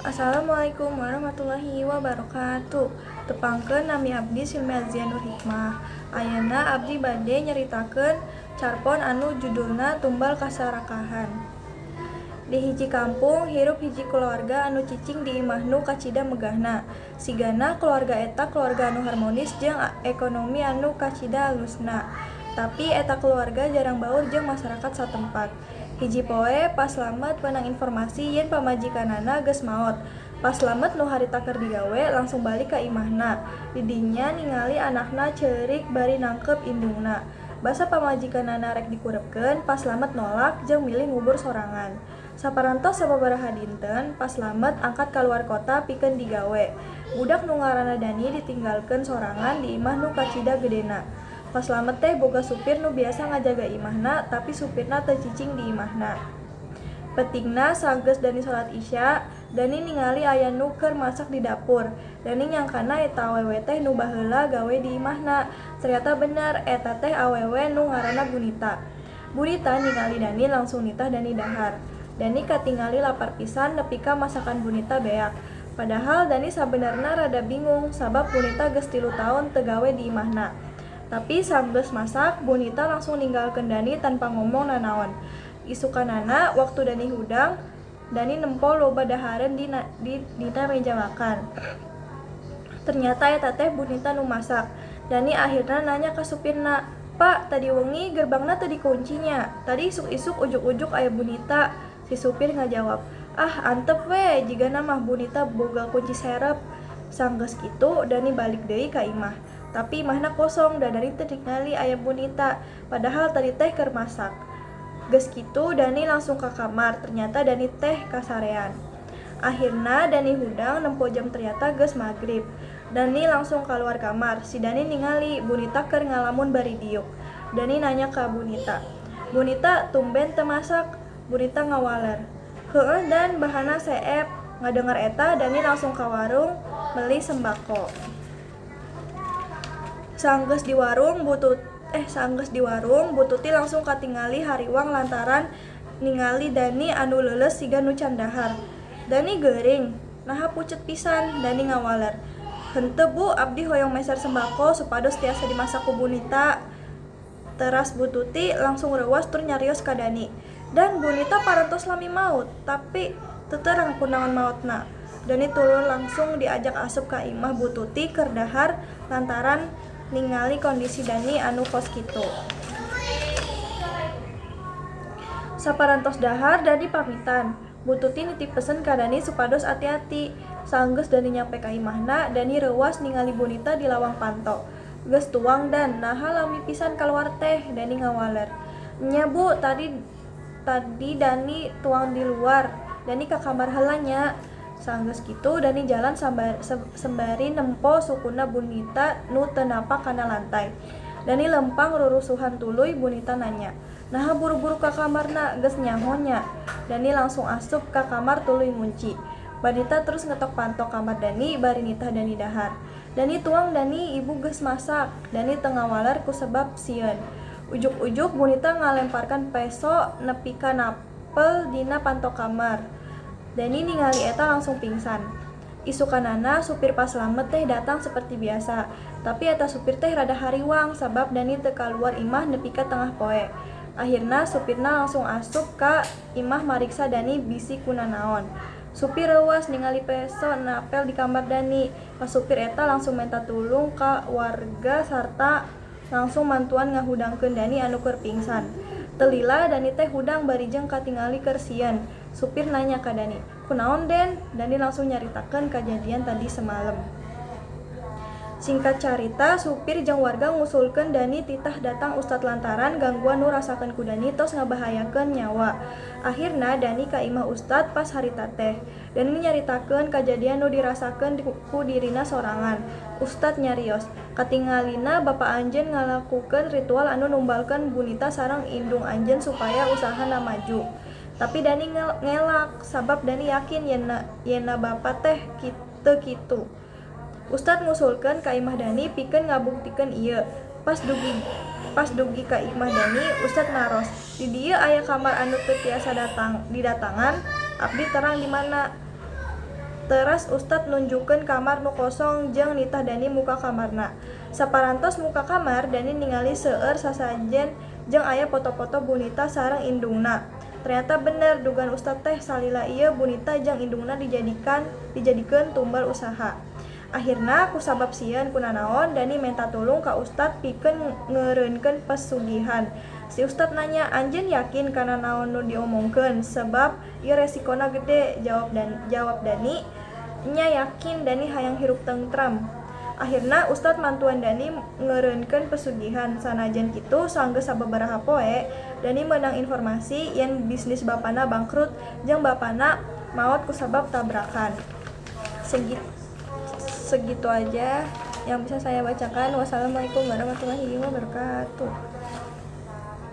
Assalamualaikum warahmatullahi wabarakatuh. Tepangkeun, nami abdi Silmi Azia Nur Hikmah. Ayeuna abdi bade nyaritakeun carpon anu judulna Tumbal Kasarakahan. Di hiji kampung hirup hiji kulawarga anu cicing di imah nu kacida megahna. Sigana keluarga eta keluarga anu harmonis jeung ekonomi anu kacida alusna. Tapi eta keluarga jarang baur jeung masyarakat satempat. Hiji poe, Pa Slamet meunang informasi yen pamajikanana geus maot. Pa Slamet nu harita keur digawe langsung balik ka imahna. Di dinya ningali anakna ceurik bari nangkep indungna. Basa pamajikanana rek dikurebkeun, Pa Slamet nolak jeung milih ngubur sorangan. Saparantos sababaraha dinten, Pa Slamet angkat kaluar kota pikeun digawe. Budak nu ngaranna Dani ditinggalkeun sorangan di imah nu kacida gedena. Pa Slamet teh boga supir nu biasa ngajaga imahna, tapi supirna teu cicing di imahna. Peutingna sanggeus Dani salat Isya, Dani ningali aya nu keur masak di dapur. Dani nyangkana eta awewe teh nu baheula gawe di imahna. Ternyata bener, eta teh awewe nu ngaranna Bu Nita. Bu Nita ningali Dani langsung nitah Dani dahar. Dani katingali lapar pisan nepi ka masakan Bu Nita beak. Padahal Dani sabenerna rada bingung sabab Bu Nita geus 3 taun teu gawe di imahna. Tapi sanggeus masak, Bu Nita langsung ninggalkeun Dani tanpa ngomong nanaon. Isukanana waktu Dani hudang, Dani nempo loba dahareun dina meja makan. Ternyata eta teh Bu Nita nu masak. Dani akhirna nanya ka supirna, "Pak, tadi wengi gerbangna teu dikunci nya? Tadi isuk-isuk ujug-ujug aya Bu Nita." Si supir ngajawab, "Ah, antep we, jigana mah Bu Nita boga kunci serep." Sanggeus kitu, Dani balik deui ka imah. Tapi imahna kosong da Dani teu ningali aya Bu Nita, padahal tadi teh keur masak. Geus kitu Dani langsung ka kamar, ternyata Dani teh kasarean. Akhirna Dani hudang nempo jam, ternyata geus magrib. Dani langsung kaluar kamar. Si Dani ningali Bu Nita keur ngalamun bari diuk. Dani nanya ka Bu Nita, "Bu Nita, tumben teu masak?" Bu Nita ngawaler, "Heueuh Dan, bahanna seep." Ngadenger eta, Dani langsung ka warung meuli sembako. Sanggeus di warung, Bu Tuti langsung katingali hariwang lantaran ningali Dani anu leuleus siga nu can dahar. "Dani geuring, naha pucet pisan?" Dani ngawaler, "Henteu, Bu, abdi hoyong meser sembako supados tiasa dimasak ku Bu Nita." Teras Bu Tuti langsung reuwas tur nyarios ka Dani, "Dan, Bu Nita parantos lami maot, tapi teu terang kunaon maotna." Dani tuluy langsung diajak asup ka imah Bu Tuti keur dahar lantaran ningali kondisi Dani anu kos kitu. Saparantos dahar, Dani pamitan. Bu Tuti nitip pesen ka Dani supados ati-ati. Sanggeus Dani nyampe ka imahna, Dani reuwas ningali Bu Nita di lawang panto. "Geus tuang, Dan, naha lami pisan kaluar teh?" Dani ngawaler. "Nya, Bu, tadi tadi Dani tuang di luar. Dani ka kamar heula nya." Sanggeus kitu Dani jalan sembari nempo sukuna Bu Nita nu teu napak kana lantai. Dani lempang rurusuhan, tuluy Bu Nita nanya, "Naha buru-buru ka kamarna, geus nyaho nya?" Dani langsung asup ka kamar tuluy ngunci. Bu Nita terus ngetok panto kamar Dani bari nitah Dani dahar. "Dani tuang, Dani, Ibu geus masak." Dani teu ngawaler kusabab sieun. Ujug-ujug Bu Nita ngalemparkeun peso nepi ka napel dina panto kamar. Dani ningali eta langsung pingsan. Isukanana supir Pa Slamet teh datang seperti biasa. Tapi eta supir teh rada hariwang sabab Dani teu kaluar imah nepi ka tengah poe. Akhirna supirna langsung asup ka imah mariksa Dani bisi kunanaon. Supir reuwas ningali peso napel di kamar Dani. Pa supir eta langsung menta tulung ka warga sarta langsung mantuan ngahudangkeun Dani anu keur pingsan. Teu lila Dani teh hudang bari jeung katingali keur sieun. Supir nanya ka Dani, "Kunaon, Den?" Dani langsung nyaritakeun kajadian tadi semalam. Singkat carita, supir jeung warga ngusulkeun Dani titah datang ustad lantaran gangguan nu rasakeun ku Dani tos ngabahayakeun nyawa. Akhirna Dani ka imah ustad pas harita teh. Dani nyaritakeun kajadian nu dirasakeun ku dirina sorangan. Ustad nyarios, "Katingalina bapa anjeun ngalakukeun ritual anu numbalkeun Bu Nita sareng indung anjeun supaya usahana maju." Tapi Dani ngelak sabab Dani yakin yenna bapa teh teu kitu. Ustad ngusulkeun ka imah Dani pikeun ngabuktikeun ieu. Pas dugi ka imah Dani, ustad naros, "Di dieu aya kamar anu teu tiasa didatangan? Abdi terang di mana." Teras Ustad nunjukkeun kamar nu kosong jeung nitah Dani muka kamarna. Saparantos muka kamar, Dani ningali seueur sasajen jeung aya foto-foto Bu Nita sareng indungna. Ternyata bener dugaan Ustad teh, salila ieu Bu Nita jeung indungna dijadikeun tumbal usaha. Akhirna kusabab sieun kunanaon, Dani menta tulung ka Ustad pikeun ngeureunkeun pesugihan. Si Ustad nanya, "Anjeun yakin kana naon nu diomongkeun? Sebab ieu resikona gede." Jawab Dani, "Nya yakin, Dani hayang hirup tengtram." Akhirna Ustad mantuan Dani ngeureunkeun pesugihan. Sanajan kitu, sanggeus sababaraha poe Dani meunang informasi yen bisnis bapana bangkrut jeung bapana maot kusabab tabrakan. Segitu aja yang bisa saya bacakan. Wassalamualaikum warahmatullahi wabarakatuh.